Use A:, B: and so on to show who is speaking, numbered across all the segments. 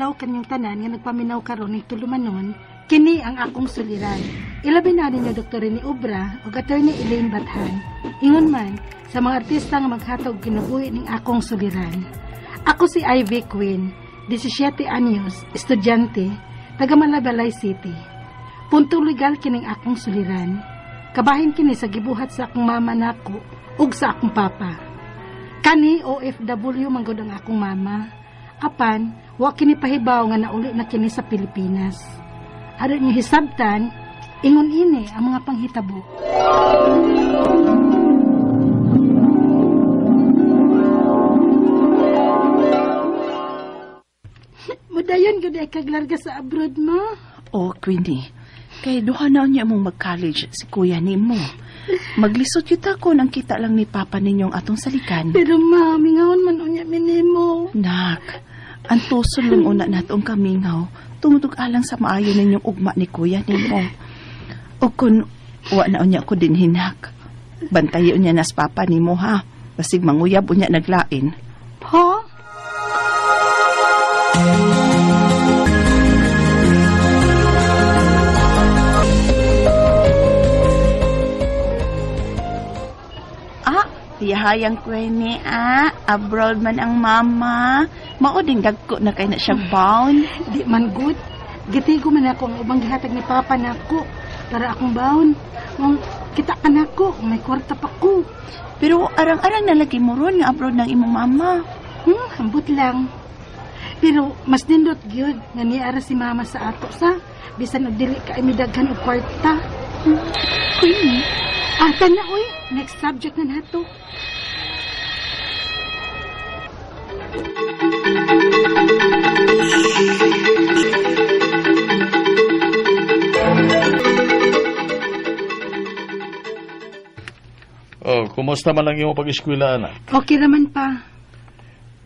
A: adlaw kanyang tanan nga nagpaminaw karon ning tulumanon, kini ang akong suliran. Ilabi na ninyo Dr. Rene Obra ug Attorney Elaine Bathan. Ingon man sa mga artista nga maghatag kinabuhi ning akong suliran. Ako si Ivy Queen, 17 anyos, estudyante, taga Malabalay City. Punto legal kining akong suliran. Kabahin kini sa gibuhat sa akong mama nako ug sa akong papa. Kani OFW manggod ang akong mama. Apan, wa kini pahibaw nga nauli na kini sa Pilipinas. Aron niyo hisabtan, ingon ini ang mga panghitabo. Mudayon gud ay kaglarga sa abroad mo.
B: Oh, Queenie, kay duha na niya mong mag-college si kuya nimo. Maglisod yun ako nang kita lang ni papa ninyong atong salikan.
A: Pero ma, mingawon man unya minimo.
B: Nak, ang tuson lang una natong kamingaw, tungod alang sa maayo ninyong ugma ni kuya nimo. O kun wa na unya ko din hinak. Bantayo unya nas papa nimo ha. Basig manguyab unya naglain.
A: Ha?
B: Tiyahayang Queenie, abroad man ang mama. Mao ding dagko na kay na siya bound.
A: Di man good. Gitigo man ako ang ubang gihatag ni papa nako para akong baon. Mong kita ka nako, may kwarta pa ko.
B: Pero arang-arang nalagi mo ron nga abroad ng imong mama.
A: Ambot lang. Pero mas nindot gyud nga niara si mama sa ato sa bisan og dili ka imidaghan og kwarta.
B: Queenie,
A: ata na oy, next subject na nato.
C: Oh, kumusta man ang iyong pag-eskwela, anak?
A: Okay naman pa.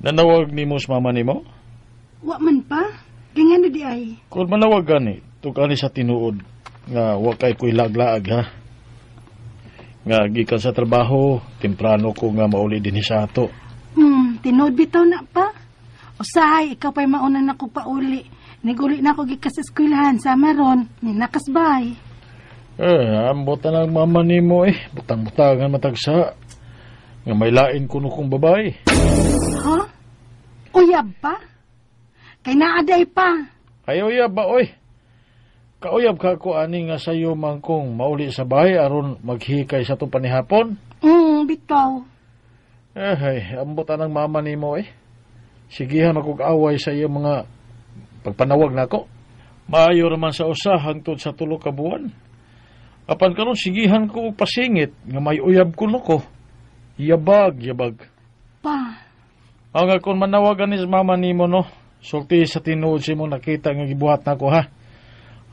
C: Nanawag nimo sa mama nimo?
A: Wa man pa. Ganyan di ay.
C: Kung manawag gani, tukani sa tinuod nga wa kay ko'y laglaag ha. Nga gikan sa trabaho, temprano ko nga mauli din sa ato.
A: Tinuod bitaw na pa. Usahay, ikaw pa'y mauna na ko pauli. Niguli na ako gikas sa eskwelahan sa maron, ni nakasbay.
C: Ambot na lang mama nimo eh. Butang-butangan matagsa. Nga may lain kuno kong babae.
A: Ha? Uyab pa? Kay naaday pa.
C: Ay uyab ba oy? Kauyab ka ko ani nga sayo man kong mauli sa bahay aron maghikay sa itong panihapon?
A: Bitaw.
C: Ay, ambot na ng mama nimo eh. Sigihan akong away sa iyong mga pagpanawag nako. Maayo raman sa usa hangtod sa 3 ka buwan. Apan karon sigihan ko og pasingit nga may uyab kuno ko. Yabag, yabag.
A: Pa.
C: Ang akong manawagan ni mama nimo no. Sulti sa tinuod si mo nakita nga gibuhat nako ha.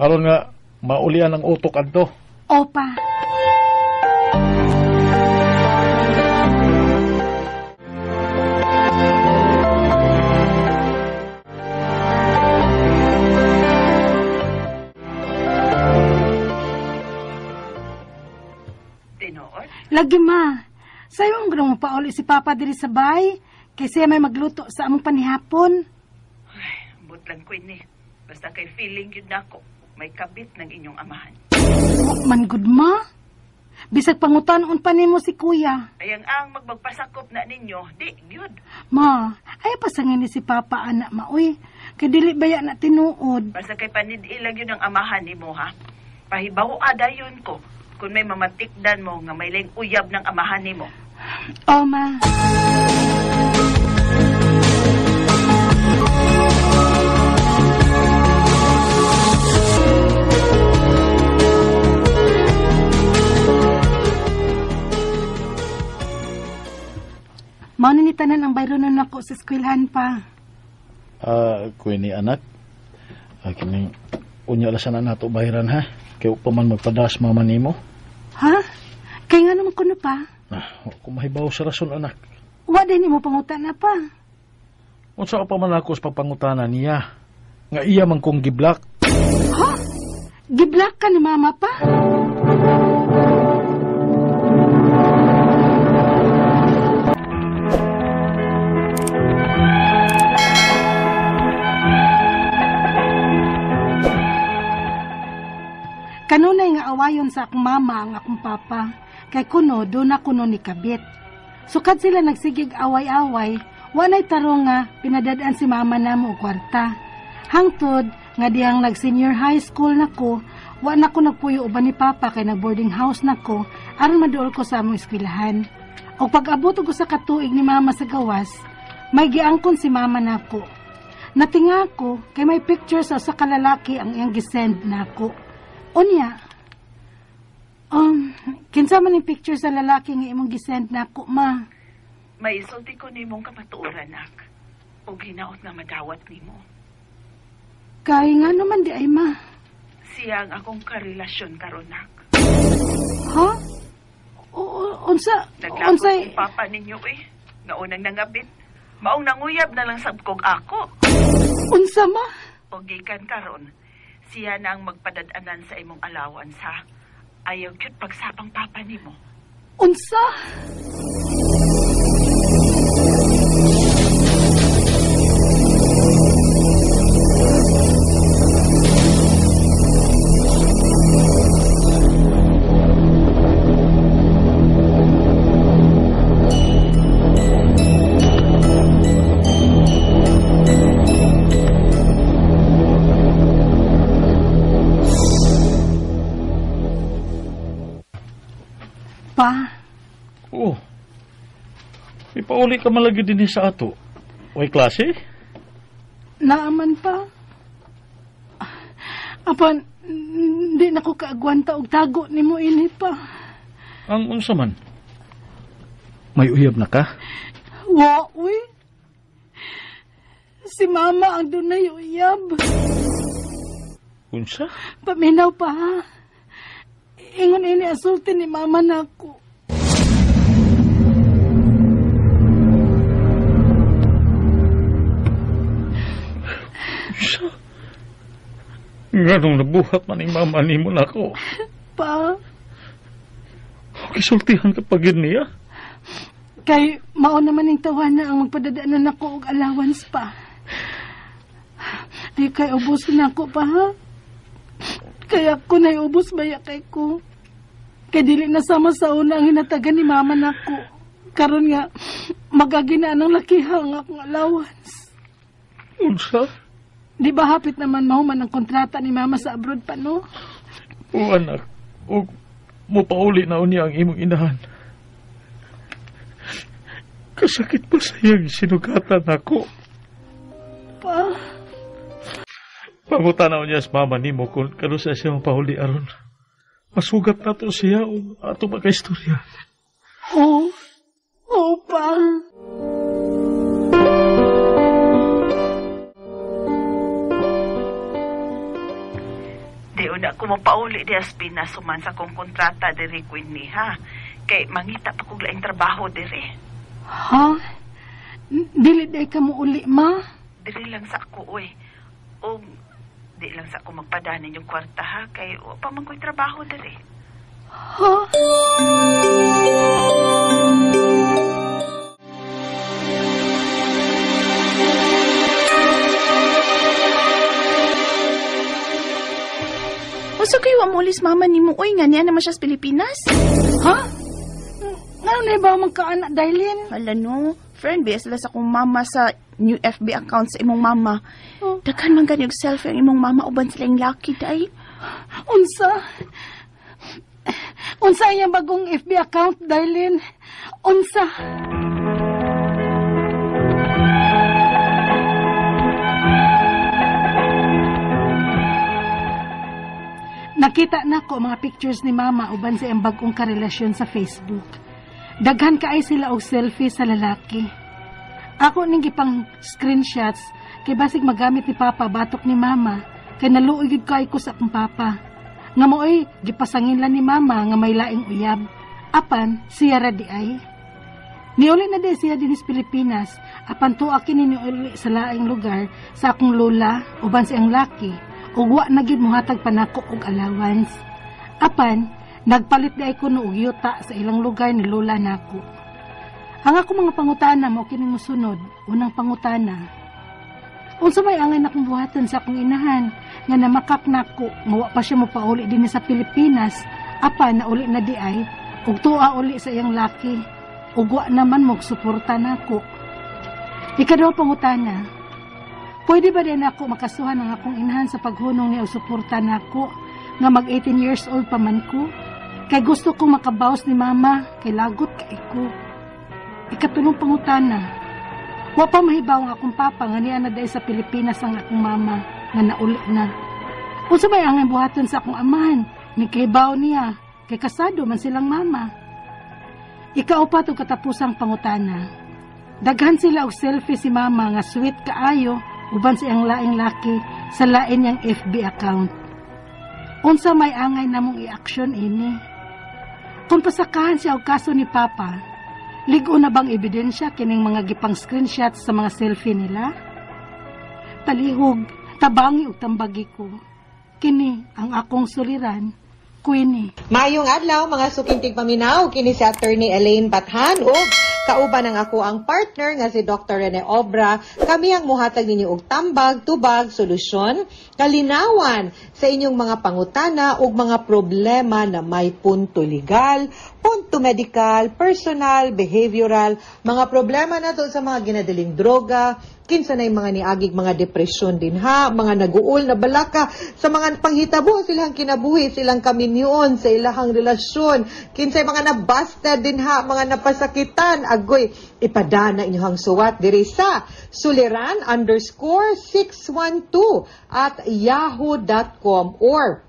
C: Aron nga maulian ang utok adto.
A: Opa. Lagi ma, sayo ang ganong pauli si Papa diri sa bay, kaysa may magluto sa among panihapon.
B: Ay, ambot lang Queenie. Basta kay feeling yun nako, may kabit ng inyong amahan.
A: Man good ma. Bisag pangutanon pa nimo si kuya.
B: Ayang ang magmagpasakop na ninyo, di gyud.
A: Ma, ay pasangin ni si Papa anak ma uy. Kay dili baya na tinuod.
B: Basta kay panid-ilag yun ang amahan nimo ha. Pahibaw adayon ko kung may mamatikdan mo nga may laing uyab ng amahan nimo.
A: Oh, ma. Mao ni tanan ang bayronon nako sa eskwelahan pa.
C: Queenie anak. Kining unya la sana nato bayran ha. Kay pa man magpadas mama nimo.
A: Ha? Kay nga naman kuno pa?
C: Kung mahibaw sa rason anak.
A: Wa din nimo pangutana pa.
C: Unsa pa man ako sa pagpangutana niya? Nga iya man kong giblak.
A: Ha? Giblak ka ni mama pa? Kanunay nga awayon sa akong mama ang akong papa, kay kuno doon na kuno ni kabit. Sukad sila nagsigig away-away, wanay tarong nga pinadadaan si mama namo og kwarta. Hangtod nga dihang nag-senior high school nako, wa na ko nagpuyo uban ni papa kay nag-boarding house nako aron maduol ko sa among eskwelahan. Og pag-abot ko sa katuig ni mama sa gawas, may giangkon si mama nako. Natinga ko kay may picture sa usa ka lalaki ang iyang gisend nako. Unya, kinsa man yung picture sa lalaki nga imong gisend nako, ma?
B: May isulti ko nimong kamatuoran, nak. O ginaot nga madawat nimo.
A: Kay nga naman di ay, ma.
B: Siya ang akong karelasyon karon, nak.
A: Ha? Unsa?
B: Naglakot kong papa ninyo eh. Nga unang nangabit. Maong nanguyab na lang sabkog ako.
A: Unsa, ma?
B: O gikan karon, siya na ang magpadadanan sa imong allowance, ha? Ayaw cute pagsapang papa nimo.
A: Unsa? Pa?
C: Oo. Ipauli ka malagi din sa ato. Way klase?
A: Naaman pa. Apan, hindi na ko kaagwanta og tago ni mo ini pa.
C: Ang unsa man? May uyab na ka?
A: Wa, uy. Si mama ang dunay uyab.
C: Unsa?
A: Paminaw pa ha. Ingon ini asulti ni mama nako.
C: Nganong nabuhat man ni mama nimo nako?
A: Pa?
C: Kisultihan ka pa gid niya?
A: Kay mao naman ning tawana ang magpadadaanan nako og allowance pa. Ay kay ubos na ako pa ha. Kaya ko na'y ubos baya kay ko. Kay dili na sama sa una ang hinatagan ni mama nako. Karon nga magagina ang lakiha ang akong allowance.
C: Unsa?
A: Di ba hapit naman mahuman ang kontrata ni mama sa abroad pa, no?
C: O anak, o mupauli na unya ang imong inahan. Kasakit pa sa iyang sinugatan ako.
A: Pa?
C: Pangutana niya sa mama nimo kung kanusa siya mapauli aron. Masugat na to siya o ato makaistorya.
A: Oo. Oo pa.
B: Di una ko mapauli di Aspina suman sa kong kontrata diri Queen ni ha. Kay mangita pa kog laing trabaho diri.
A: Ha? Dili day ka mo uli, ma?
B: Diri lang sa ako, oy. O di lang sa ako magpadanin yung kwarta ha. Kay wa pa man ko'y trabaho diri.
A: Ha?
B: Uso kayo amulis mama ni mo, oy, nga niya naman siya sa Pilipinas.
A: Ha? Ngano na ba magkaanak, Darlene?
B: Hala no, friend, biya sila sa akong mama sa new FB account sa imong mama.
A: Oh.
B: Daghan man gani og selfie ang imong mama uban sila yung lucky, day.
A: Unsa? Unsa iyang bagong FB account, Darlene? Unsa? Nakita na ko mga pictures ni mama uban sa iyang bagong karelasyon sa Facebook. Daghan kaay sila og selfie sa lalaki. Ako ning gipang screenshots kay basig magamit ni papa batok ni mama kay naluoy gid kay ko sa akong papa. Nga mooy gipasangin lang ni mama nga may laing uyab. Apan siya ra di ay. Niuli na di siya dinhi sa Pilipinas apan tuwa kini niuli sa laing lugar sa akong lola uban sa iyang laki ug wa na gyud mohatag pa nako og allowance. Apan nagpalit di ay kuno og yuta sa ilang lugar ni lola nako. Ang ako mga pangutana mo kining mosunod. Unang pangutana, Unsa may angay nakong buhaton sa akong inahan nga namakak nako nga wa pa siya mopauli dinhi sa Pilipinas, apan nauli na diay ug tuwa uli sa iyang laki ug wa naman mo suporta nako? Ikaduha pangutana, pwede ba din ako makasuhan ang akong inahan sa paghunong niya og suporta nako nga mag 18 years old pa man ko? Kay gusto kong makabawas ni mama, kay lagot kay ko. Ikatulong pangutana, wa pa mahibaw ang akong papa nga niya na diay sa Pilipinas ang akong mama nga nauli na. Unsa may ang buhaton sa akong amahan? Ni kahibaw niya, kay kasado man silang mama. Ikaupat ug katapusang pangutana. Daghan sila og selfie si mama nga sweet kaayo uban sa iyang laing laki sa lain niyang FB account. Unsa may angay namong i-action ini? Kung pasakahan siya og kaso ni Papa, lig-on na bang ebidensya kining mga gipang screenshots sa mga selfie nila? Palihog, tabangi ug tambagi ko. Kini ang akong suliran, Queenie.
D: Maayong adlaw, mga suking tigpaminaw, kini si Attorney Elaine Bathan ug kauban ang ako ang partner nga si Dr. Rene Obra. Kami ang muhatag ninyo og tambag, tubag, solusyon, kalinawan sa inyong mga pangutana ug mga problema na may punto legal, punto medical, personal, behavioral, mga problema nato sa mga ginadaling droga, kinsa na mga niagig mga depresyon din ha, mga naguol na balaka sa mga panghitabo silang kinabuhi, silang kaminyoon sa ilahang relasyon, kinsay mga nabasted din ha, mga napasakitan, agoy, ipadana inyong suwat diri sa suliran_612@yahoo.com or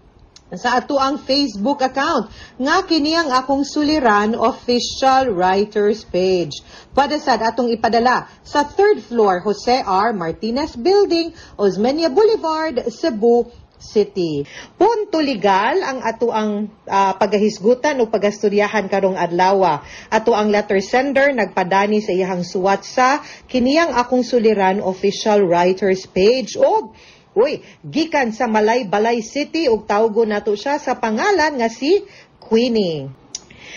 D: sa ato ang Facebook account nga kini ang Akong Suliran Official Writers Page. Pwede sad atong ipadala sa third floor, Jose R. Martinez Building, Osmeña Boulevard, Cebu City. Punto legal ang ato ang pagahisgutan o pagasturyahan karong adlaw. Ato ang letter sender nagpadani sa iyang suwat sa kiniyang Akong Suliran Official Writers Page og uy, gikan sa Malaybalay City ug tawgon nato siya sa pangalan nga si Queenie.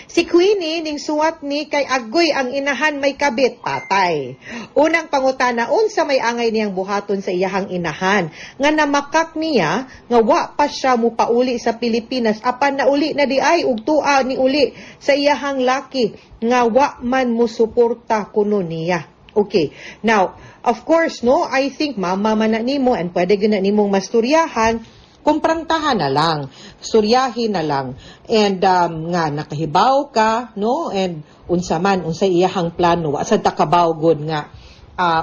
D: Si Queenie ning suwat ni kay agoy, ang inahan may kabit, patay. Unang pangutana, unsa may angay niyang buhaton sa iyahang inahan nga namakak niya nga wa pa siya mupauli sa Pilipinas, apan nauli na di ay ug tua ni uli sa iyahang laki nga wa man mo suporta kuno niya? Okay. Now, of course, no, I think mama man na nimo and pwede gyud na nimong masturyahan, kumprantahan na lang, suryahin na lang. And nga nakahibaw ka, no? And unsa man, unsa iyahang plano, wa sad ta kabaw gud nga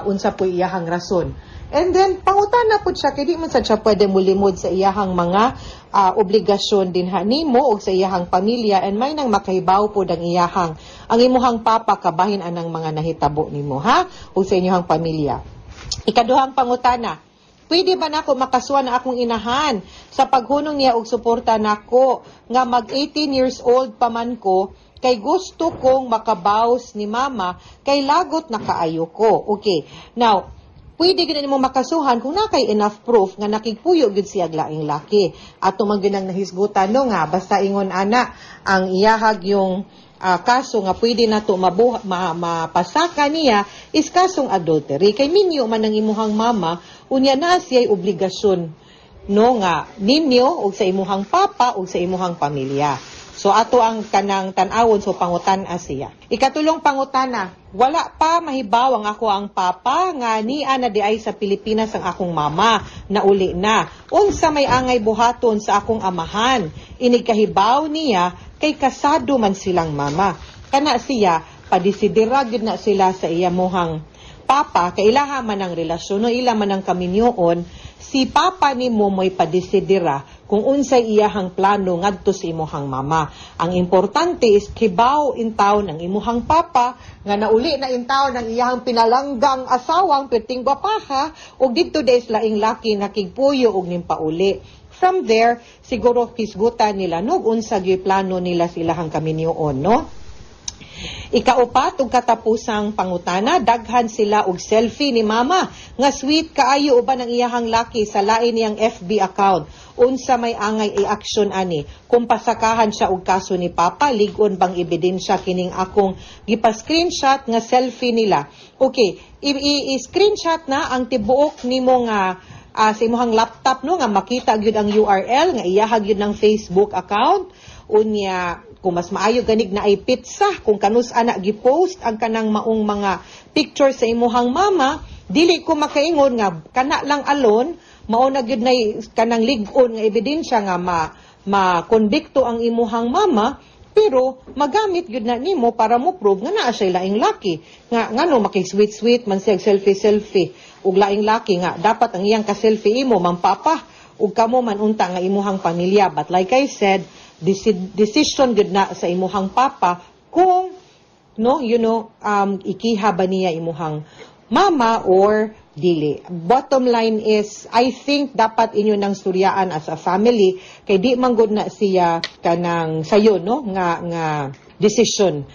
D: unsa po iyahang rason. And then pangutana pud siya kay di man sad siya pwede mulimod sa iyahang mga obligasyon din ha nimo og sa iyahang pamilya, and may nang makahibaw pod ang iyahang ang imuhang papa kabahin anang mga nahitabo nimo ha ug sa inyong pamilya. Ikaduhang pangutana, pwede ba nako makasuhan ang akong inahan sa paghunong niya og suporta nako nga mag 18 years old pa man ko, kay gusto kong makabaws ni mama, kay lagot na kaayo ko? Okay. Now, pwede gyud nimo makasuhan kung naa kay enough proof nga nakigpuyo gyud siya laing laki. Ato man gyud ang nahisgutan, no, nga basta ingon ana ang iyahag yung kaso nga pwede na to mapasaka niya is kasong adultery, kay minyo man ang imuhang mama, unya na siya'y obligasyon, no, nga ninyo ug sa imuhang papa ug sa imuhang pamilya. So ato ang kanang tan-awon, so pangutan-a siya. Ikatulong pangutana, wala pa mahibaw ang ako ang papa nga niya na di ay sa Pilipinas ang akong mama, nauli na. Unsa may angay buhaton sa akong amahan? Inig kahibaw niya kay kasado man silang mama. Kana siya, padisidira gyud na sila sa iyamuhang papa, kay ilaha man ang relasyon, no, ila man ang kaminyoon, si papa nimo mo'y padisidira kung unsay iyahang plano ngadto sa imuhang mama. Ang importante is kibaw in town ang imuhang papa nga nauli na in town ang iyahang pinalanggang asawang perting gwapaha ug didto des laing laki nakigpuyo og nimpauli. From there, siguro hisgutan nila no unsa gyud plano nila sa ilahang kaminyoon, no? Ikaupat ug katapusang pangutana, daghan sila og selfie ni mama nga sweet kaayo uban ang iyahang laki sa lain niyang FB account. Unsa may angay i-action ani? Kung pasakahan siya og kaso ni papa, lig-on bang ebidensya kining akong gipa-screenshot nga selfie nila? Okay, i-screenshot na ang tibuok nimo nga sa imong laptop, no, nga makita gyud ang URL nga iyaha gyud ng Facebook account. Unya, kung mas maayo ganig na ay pizza kung kanus ana gipost ang kanang maong mga picture sa imuhang mama, dili ko makaingon nga kana lang alone mao na gyud nay kanang lig-on nga ebidensya nga ma-convicto ang imuhang mama, pero magamit gyud na nimo para mo prove nga naa siya laing laki nga ngano maki-sweet-sweet man siya selfie-selfie ug laing laki nga dapat ang iyang ka-selfie imo man papa ug kamo man unta nga imuhang pamilya. But like I said, decision gud na sa imuhang papa kung no, you know, ikiha ba niya imuhang mama or dili. Bottom line is, I think dapat inyo nang suryaan as a family kay di man gud na siya kanang sayo, no, nga nga decision,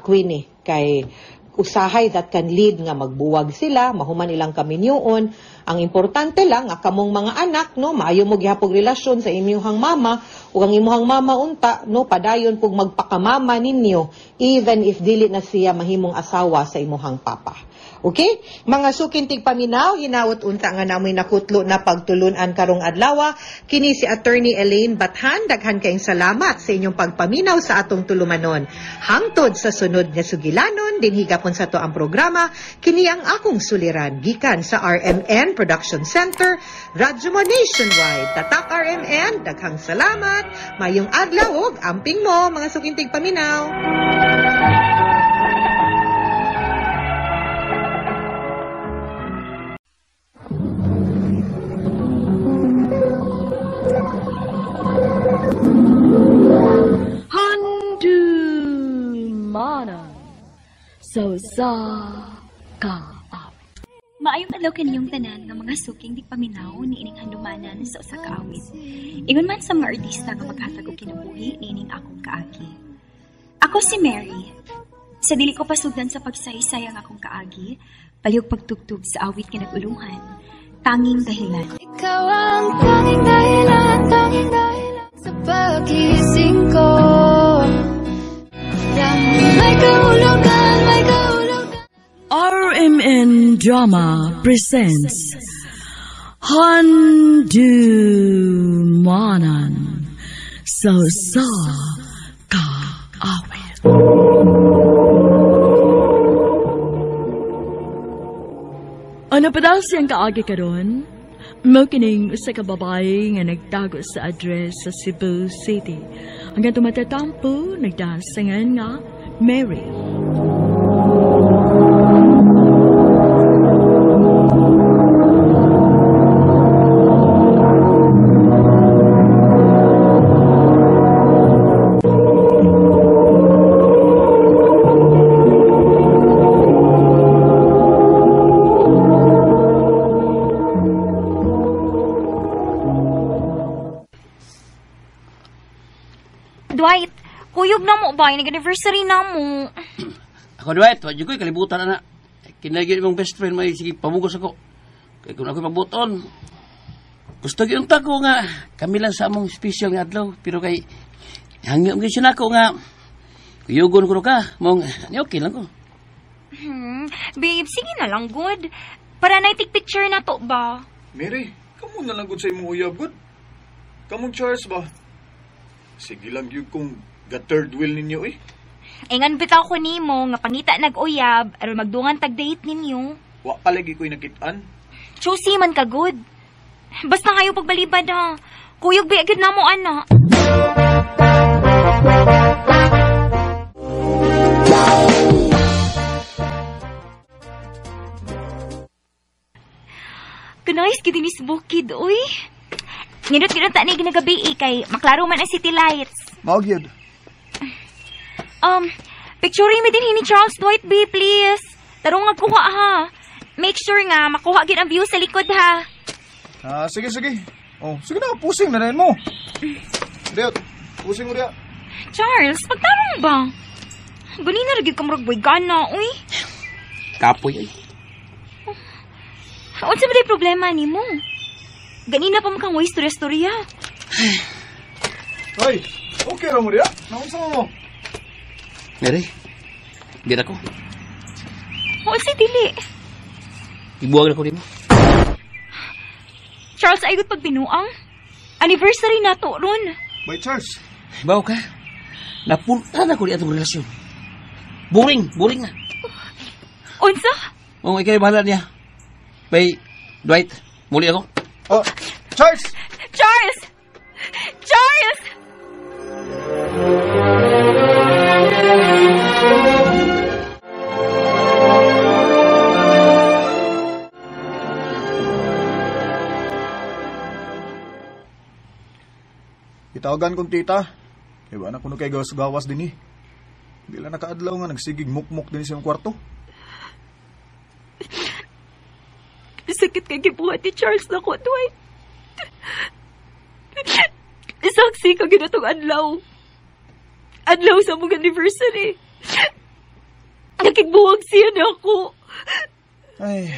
D: Queenie, kay usahay that can lead nga magbuwag sila, mahuman ilang kaminyoon. Ang importante lang nga kamong mga anak, no, maayo mo gihapog relasyon sa inyong mama ug ang imuhang mama unta, no, padayon pug magpakamama ninyo even if dili na siya mahimong asawa sa imuhang papa. Okay? Mga suking tigpaminaw, hinawot unta nga namoy nakutlo na pagtulunan karong adlaw. Kini si Attorney Elaine Bathan, daghan kayong salamat sa inyong pagpaminaw sa atong tulumanon. Hangtod sa sunod nga sugilanon, dinhi gapon sa to ang programa, kini ang akong suliran gikan sa RMN Production Center, Radyo Mo Nationwide. Tatak RMN, daghang salamat. Mayong adlaw ug amping mo mga suking tigpaminaw.
E: So sa kaawit.
F: Maayong adlaw kaniyong tanan nga mga suking digpaminaw ni ining handumanan sa usa ka awit. Ingon man sa mga artista nga maghatag og kinabuhi niining akong kaagi. Ako si Mary. Sa dili ko pasugdan sa pagsaysay ang akong kaagi, palihog pagtugtog sa awit nga nag-ulunghan, tanging dahilan.
G: Ikaw ang tanging dahilan sa paggising ko. May kahulugan, may kahulugan.
E: RMN Drama presents Handumanan sa usa ka awit. Ano pa daw siyang kaagi karon? Mao kining usa ka babae nga nagtago sa address sa Cebu City. Hanggang tumatatampo, nagdasangan nga Mary.
F: Dwight, kuyog na mo ba? Nag-anniversary na mo.
H: Ako, Dwight, wag ko'y kalibutan na. Kinagin mong best friend, may sige, pamugos ako. Kaya kung ako'y magbuton, gusto gyud ta ko nga, kami lang sa among special nga adlaw. Pero kay, hangyo gyud siya nako nga, kuyugon ko ka, mong, okay lang ko.
F: Babe, sige na lang, good. Para na i-take picture na to ba?
I: Mary, kamo na lang good sa imong uyab, good. Kamong Charles ba? Sige lang yun kung ga-third wheel ninyo eh.
F: Ingan bitaw ko nimo nga pangita nag-uyab aron magdungan tag-date ninyo.
I: Wa pa lagi ko'y nakitaan.
F: Choosy man ka good. Basta kayo pagbalibad ha. Kuyog ba agad na mo ana. Kanais gid ni bukid uy. Nindot gid ta ni ginagabi kay maklaro man ang city lights.
I: Mao gyud.
F: Picture mi din ni Charles Dwight B, please. Tarong nga kuha ha. Make sure nga makuha gid ang view sa likod ha.
I: Ah, sige sige. Oh, sige na, pusing na rin mo. Diot, pusing mo diya.
F: Charles, pagtarong ba? Ganina ra gyud ka murag boy gana, uy.
H: Kapoy ay.
F: Unsa ba day problema nimo? Ganina pa man kang way istorya-istorya.
I: Hoy, okay ra mo diya? Naunsa mo?
H: Mary, di na ko.
F: Unsa dili?
H: Ibuwag na ko nimo.
F: Charles, aygot pagbinuang. Anniversary na to, ron.
I: By Charles.
H: Baw ka. Napunta na ko ni atong relasyon. Boring, boring na.
F: Unsa?
H: Oh, ikaw bahala niya. Bay, Dwight, muli ako.
I: Oh, Charles!
F: Charles! Charles!
I: Itawagan kong tita. Iba na kuno kay gawas-gawas din eh. Di lang nakaadlaw nga nagsigig mukmuk din sa iyong kwarto.
E: Sakit kay gibuhat ni Charles na ko, Dwight. Saksi ka ginatong adlaw. Adlaw sa mong anniversary. Nakigbuwag siya na ako.
I: Ay,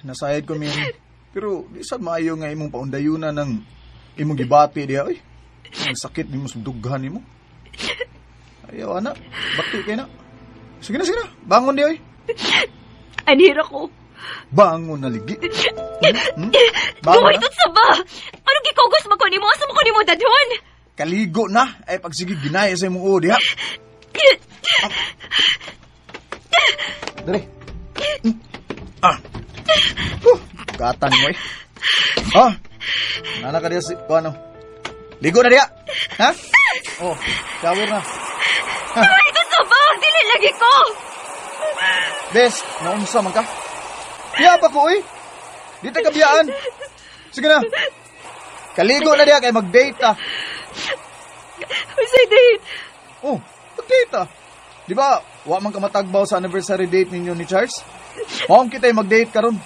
I: nasayad ko, Mary. Pero di sad maayo nga imong paundayunan ng imong gibati diha, oy. Ang sakit nimo sa dughan nimo. Ayaw, anak. Bakti kay na. Sige na, sige na. Bangon di, oy.
E: Anhir ako.
I: Bangon na ligi. Bangon
E: Buhay
I: na.
F: sa ba? Anong gikogos mo ko nimo? Asa mo ko nimo dadhon?
I: Kaligo na. Ay, pagsige, ginaya sa imong uod, ha? Dali. Ah. Gatan mo, eh. Ah. Nana ka diya si... Ano? Ligo na diya. Ha? Oh, shower na.
F: Ay, ito sa ba? Dili lagi ko.
I: Bes, naunsa man ka? Biya pa ko, oy. Di ta kabiyaan. Sige na. Kaligo na diya kay mag-date ta.
E: Unsay date?
I: Oh, mag-date ta. Di ba, wa man ka matagbaw sa anniversary date ninyo ni Charles? Maong kita'y mag-date karon.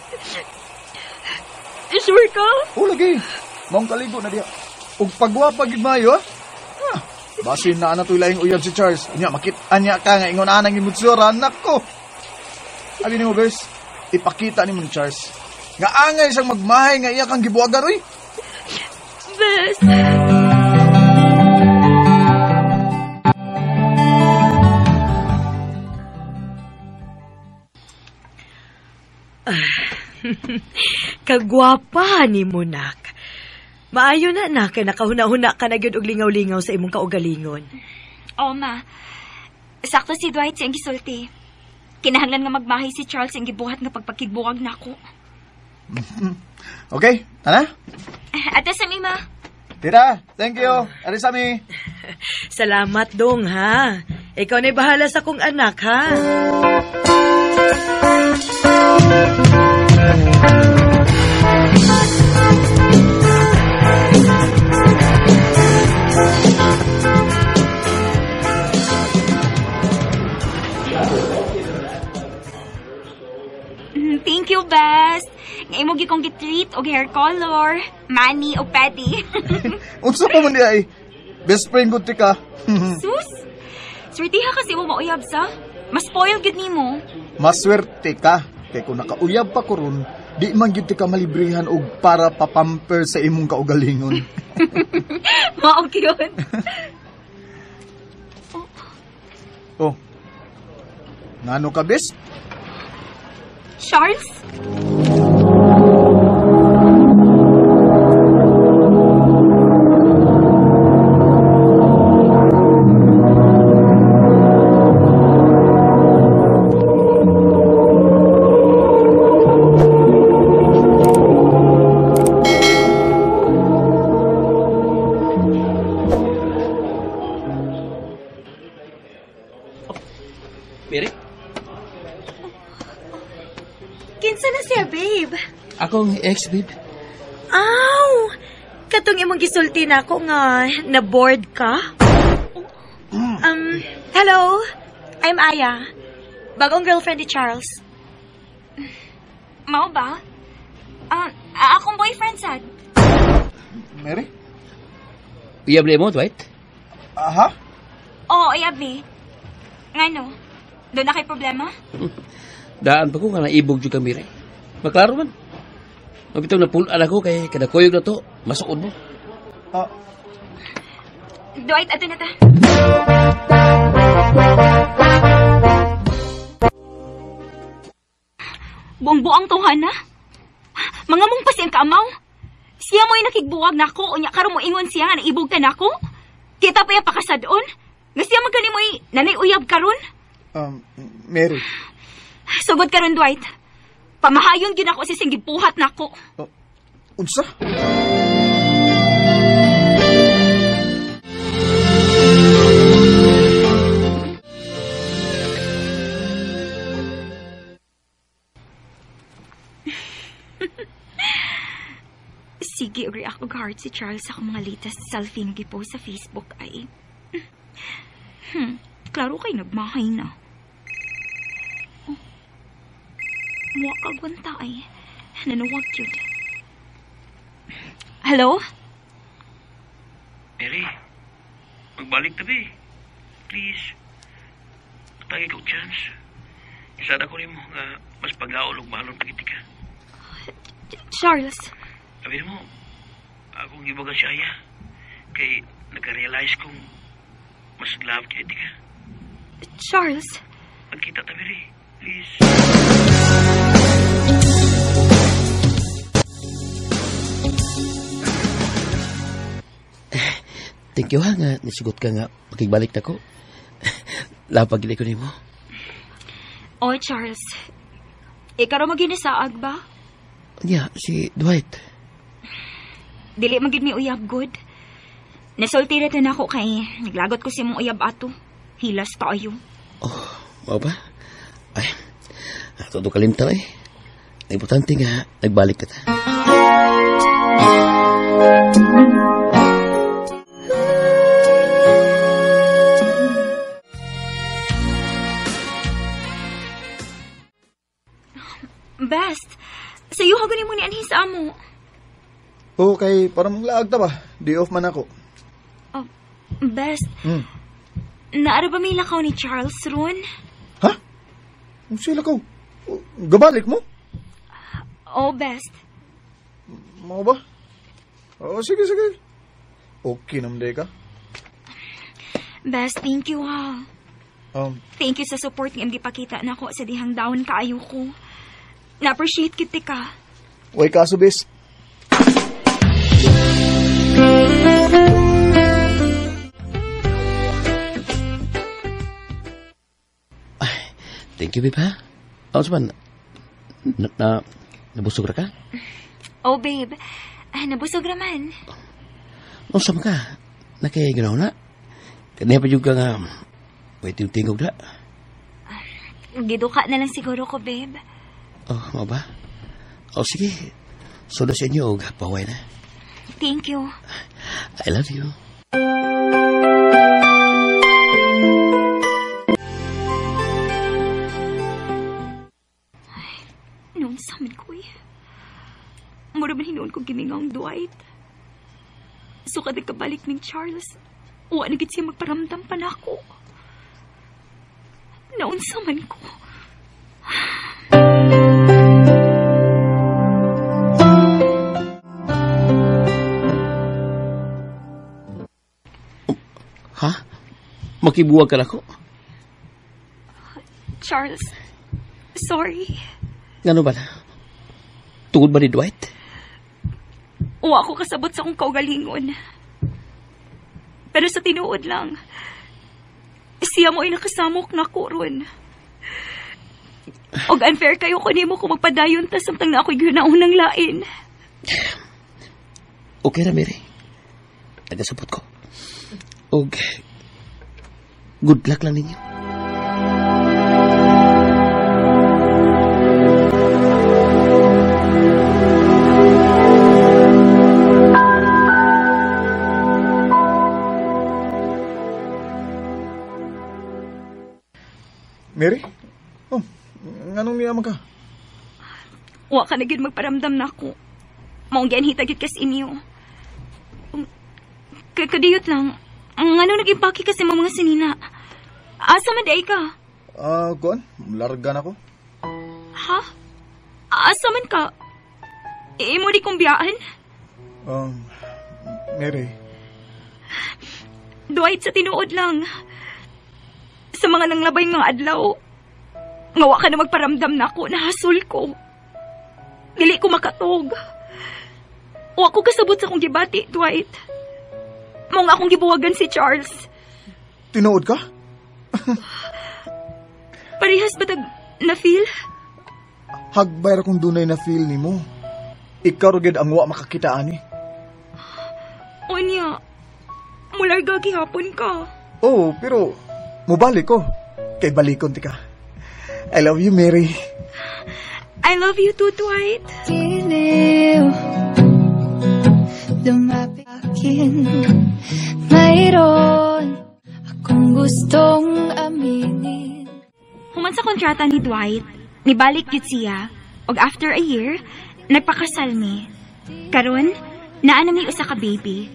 E: Sure ka?
I: Oh, lagi. Maong kaligo na diya. Ug pagwapa gid maayo, ha? Ah, basin na ana to'y laing uyab si Charles. Unya, makit-an niya ka nga ingon anang imutsura. Nako! Abi nimo, Bers, ipakita nimo ni Charles. Nga angay siyang magmahay nga iya kang gibuwagan, oy.
E: Bes!
J: Kagwapa ni mo, nak. Maayo na, nak. Nakahuna-huna ka na gyud og lingaw-lingaw sa imong kaugalingon.
F: Oo, ma. Sakto si Dwight siyang gisulti. Kinahanglan nga magmahay si Charles ang gibuhat nga pagpakigbuwag nako.
I: Okay, tara.
F: Ate sa mi, ma.
I: Tita, thank you. Ari sa mi.
J: Salamat, dong, ha? Ikaw na'y bahala sa kong anak, ha?
F: Thank you, best. Nga imo gyud kong gitreat og hair color, mani og pedi.
I: Unsa pa man diay? Best friend gud ti ka.
F: Sus. Swertiha kasi mo mauyab sa. Mas spoil gyud nimo.
I: Maswerte ka kay kung nakauyab pa ko ron, di man gyud ti ka malibrihan og para papamper sa imong kaugalingon.
F: Mao gyud.
I: Oh. Ngano ka, best?
F: Charles?
H: Mary?
J: Kinsa na siya, babe?
H: Akong ex, babe.
J: Aw! Katong imong gisulti na ako nga na-bored ka? Hello? I'm Aya. Bagong girlfriend ni Charles.
F: Mao ba? Akong boyfriend sad.
I: Mary?
H: Uyab mo, Dwight?
I: Aha?
F: Oo, uyab ni. Ngano? Doon na kay problema?
H: Daan pa ko nga naibog jud kami rin. Maklaro man. Mabitaw na pulaan ako kay kada kuyog na to, masukod mo.
I: Ah.
F: Dwight, ato na ta. Buong-buang tawhana. Mga mong pasiyang kaamaw. Siya mo'y nakigbuwag nako, unya karon mo ingon siya nga naibog ka nako. Kita pa yung pakasadon. Nga siya magkani mo'y nanay uyab karon.
I: Mary.
F: Sugod karon, Dwight. Pamahayon gyud ako si sing gibuhat nako.
I: Unsa?
F: Sige, react og heart si Charles sa akong mga latest selfie nga gipost sa Facebook ay. Klaro kay nagmahay na. Oh. Muwa kagwanta ay. Nanuwag yun. Hello?
H: Mary, magbalik tabi. Please. Patagi ko chance. Isada ko nimo nga mas pag-aol og mahalon pagiti ka.
F: Charles.
H: Sabi mo, akong ibaga siya ya. Kay nagka-realize kong mas love kaya di ka.
F: Charles.
H: Magkita ta, Mary. Please. Thank you ha nga nisugot ka nga makigbalik na ko. Lapag gini ko nimo.
F: Oy, Charles. Ikaw raw maginisaag ba?
H: Yeah, si Dwight.
F: Dili magid mi uyab good. Nasulti ra na ako kay naglagot ko si mong uyab ato. Hilas tayo.
H: Oh, mao ba? Ay, ato do kalimtan eh. Ang importante nga nagbalik ka ta.
F: Best, sayo ha gani mo ni anhi sa amo.
I: Okay, para manglaag ta ba? Day off man ako.
F: Oh, best. Naara ba may lakaw ni Charles ron?
I: Ha? Ang sila ko? Gabalik mo?
F: Oh, best.
I: Mao ba? Oh, sige, sige. Okay naman day ka.
F: Best, thank you ha. Thank you sa support nga gipakita na ako sa dihang down kaayo ko. Na-appreciate kit ka.
I: Way kaso, best.
H: Thank you, babe, ha? Ano man? Nabusog ra ka?
F: Oh, babe. Nabusog ra man.
H: Unsa man ka? Nakay-ganaw na? Kaniya pa yung ka nga wait yung tingog na.
F: Giduka na lang siguro ko, babe.
H: Oh, mao ba? Oh, sige. Sunod sa inyo og paway na.
F: Thank you.
H: I love you.
F: Ay, noong sa amin ko eh. Mura man hinuon ko gimingaw ang Dwight. So kada kabalik ning Charles, uwa na gid siya magparamdam pa nako. Naunsa man ko.
H: Ha? Makibuwag ka na ko?
F: Charles, sorry.
H: Ngano ba na? Tungod ba ni Dwight?
F: Uwa ako kasabot sa akong kaugalingon. Pero sa tinuod lang, siya mo ay nakasamok na ko ron. Og unfair kayo ko nimo kung magpadayon ta samtang na ako'y ginaunang lain.
H: Okay ra, Mary. Tagasabot ko. Og good luck lang ninyo.
I: Mary? Oh, nganong niya man ka?
F: Wa ka na gyud magparamdam na ako. Maong gianhita gyud kas inyo. Kadiyot lang, nganong nag-impake kasi mga sinina? Asa man di ka?
I: Ah, kuan, larga na ko.
F: Ha? Asa man ka? Imo di kong biyaan?
I: Mary.
F: Dwight, sa tinuod lang. Sa mga nanglabay nga adlaw, nga wa ka na magparamdam na ako, nahasol ko. Dili ko makatog. Wa ko kasabot sa akong gibati, Dwight. Mao nga akong gibuwagan si Charles.
I: Tinuod ka?
F: Parehas ba tag na-feel?
I: Hagbay ra kung dunay na feel nimo. Ikaw ra gyud ang wa makakita ani.
F: Unya, mularga gihapon ka.
I: Oh, pero mubalik ko. Kay balikon ti ka. I love you, Mary.
F: I love you too, Dwight.
G: Giliw, lumapit akin. Mayroon akong gustong aminin.
F: Human sa kontrata ni Dwight, nibalik gyud siya, ug after a year, nagpakasal mi. Karon, naa na mi usa ka baby.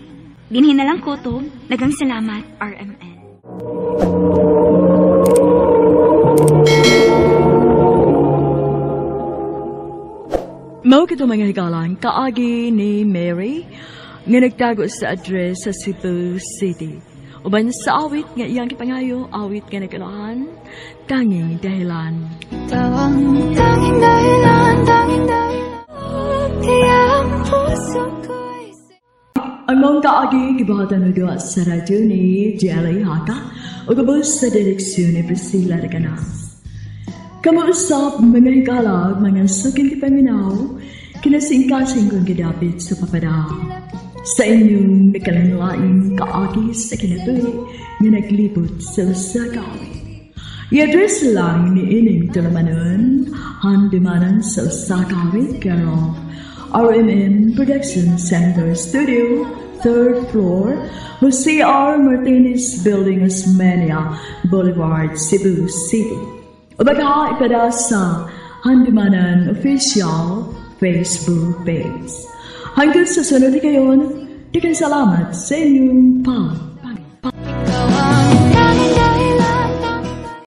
F: Dinhi na lang kutob, daghang salamat, RMN.
E: Mao kito mga higalan, kaagi ni Mary nga nagtago sa address sa Cebu City. Uban sa awit nga iyang gipangayo, awit nga nagkalahan, tanging dahilan.
G: Ikaw ang tanging dahilan, tanging dahilan. Kaya ang puso ko'y
E: Ang maong kaagi gibuhatan og duha sa radyo ni Jelly Haka ug ubos sa direksyon ni Priscilla Recanas. Kamuusap mga higala, mga suking tipaminaw, kinasingkasing kong gidapit sa papada. Sa inyong nakalanlaing kaagi sa kinabuhi nga naglibot sa usa ka awit. I-address lang ni ining tulumanon, handumanan sa usa ka awit, care of RMN Production Center Studio, 3rd floor, Jose R. Martinez Building, Osmeña Boulevard, Cebu City. O baka ipada sa Handumanan Official Facebook page. Hanggang sa sunod kayon, daghang salamat sa inyong pag